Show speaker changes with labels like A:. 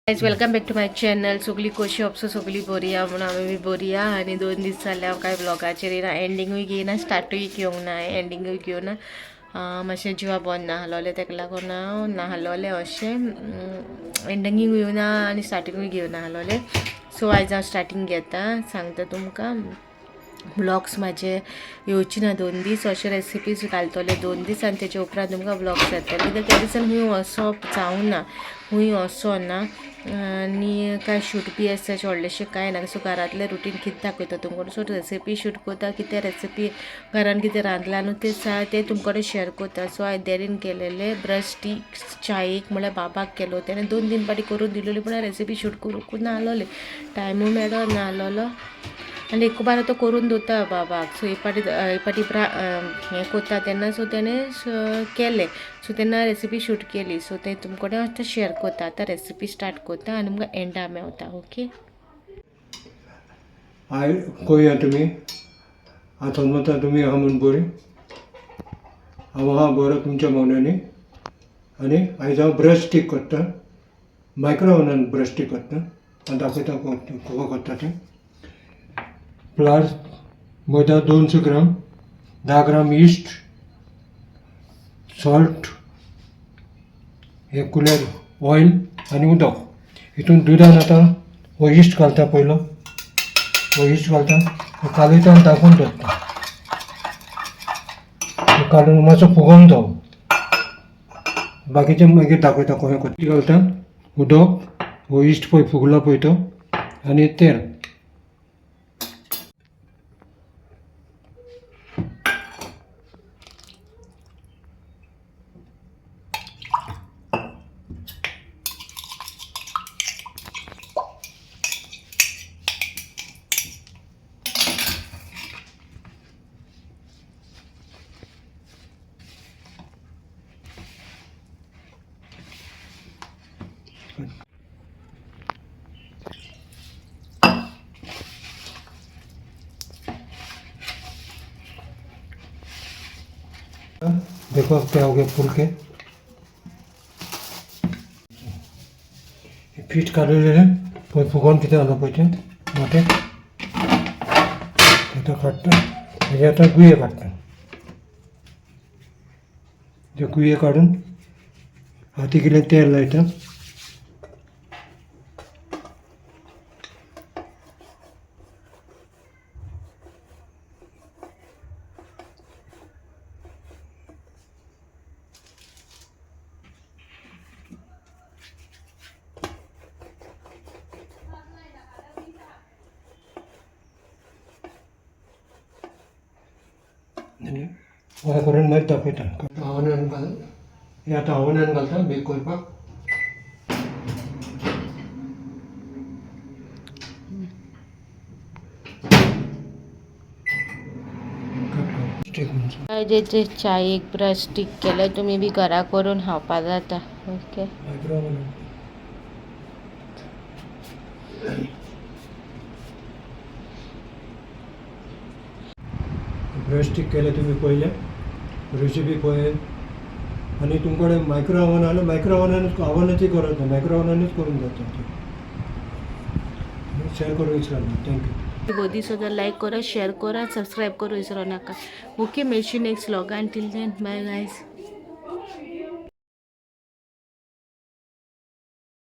A: Guys, welcome back to my channel. सगळी कशी आपसो सगळी बरी आहा म्हणून आमी बी बरी आहा. आनी 2 दीस जाले हांव कांय ब्लॉगाचेर येयना, एंडिंगूय घेयना, स्टार्टूय घेवंक ना, एंडिंगूय घेवना. मातशें जिवा बरें नाहलोलें, तेका लागून हांव नाहलोलें अशें एंडिंगूय घेवना आनी स्टार्टिंगूय घेवना आहलोलें. सो आयज हांव स्टार्टींग घेता, सांगता तुमकां. ब्लॉग्स म्हाजे येवचे ना 2 दीस, अशे रेसिपीज घालतले 2 दीस आनी तेजे उपरांत तुमकां ब्लॉग्स येतले. कित्याक त्या दिसान खूंय वचप जावना, खूंय वचना आनी कांय शूट बी आसा अशें व्हडलेशें कांय ना. सो घरांतलें रुटीन कितें दाखयता तुमकां. सो रेसिपी शूट करता, कितें रेसिपी घरान कितें रांदलां न्हू तें तें तुमकां कडेन शेअर करता. सो हांवें देरीन केलेले ब्रश स्टीक चायेक म्हळ्यार बाबाक केलो, तेणें 2 3 फावटी करून दिलोली, पूण रेसिपी शूट करूंक ना आहलोले, टायमूय मेळो ना आहलोलो. आनी एक बार तो करून दवरता बाबाक. सो एक फावटी एक फावटी हें करता तेन्ना सो तेणें केलें, सो तेन्ना रेसिपी शूट केली. सो तें तुमकां कडेन आतां शेअर करता. आतां रेसिपी स्टार्ट करता आनी तुमकां एंडा मेवता. ओके
B: I कोया तुमी हांव समजता तुमी आहा म्हूण बरी, हांव आहा बरो तुमच्या मागण्यांनी. आनी आयज हांव ब्रश स्टीक करता, मायक्रो ओवनान ब्रश स्टीक करता आनी दाखयता कसो करता तें. फ्लार मैदा 200 ग्राम, 10 ग्राम यीस्ट, सॉल्ट, एक कुलेर ऑयल आनी उदक. हितून दुदान आतां हो यीस्ट घालता, पयलो हो यीस्ट घालता, कालयता आनी दाखोवन दवरता. काडून मातसो फुगोवंक जावो, बाकीचें मागीर दाखयता कशें करता. घालता उदक, हो यीस्ट पळय फुगलो पळय तो, आनी तेल. देखो अब क्या हो गया फूल के. पीठ काडलेलें पळय फुगोवन कितें जालां पळय तें मोटें. आतां काडटा हेजे, आतां गुये काडटा. ते गुये काडून हातीक इल्लें तेल लायता. आनी अशें करून मागीर दाखयता. ओवनान घाल, हें आतां ओवनान घालता बेक करपाक.
A: जे चायेक ब्रश स्टीक केले तुमी बी घरा करून खावपा जाता. ओके,
B: ब्रश स्टीक केले तुमी पळयले रेसिपी पळय. आनी तुमचे कडेन मायक्रो ओवन आसल्यार मायक्रो ओवनानूच, ओवनाची गरज ना, मायक्रो ओवनानूच करूंक जाता तें. शेअर करूंक विसरना. Thank you.
A: बोदी सुद्दां लायक करा, शेअर करा, सबस्क्रायब करूं विसरो नाका. ओके, मेळशी नेक्स्ट व्लॉगान. Till then bye guys.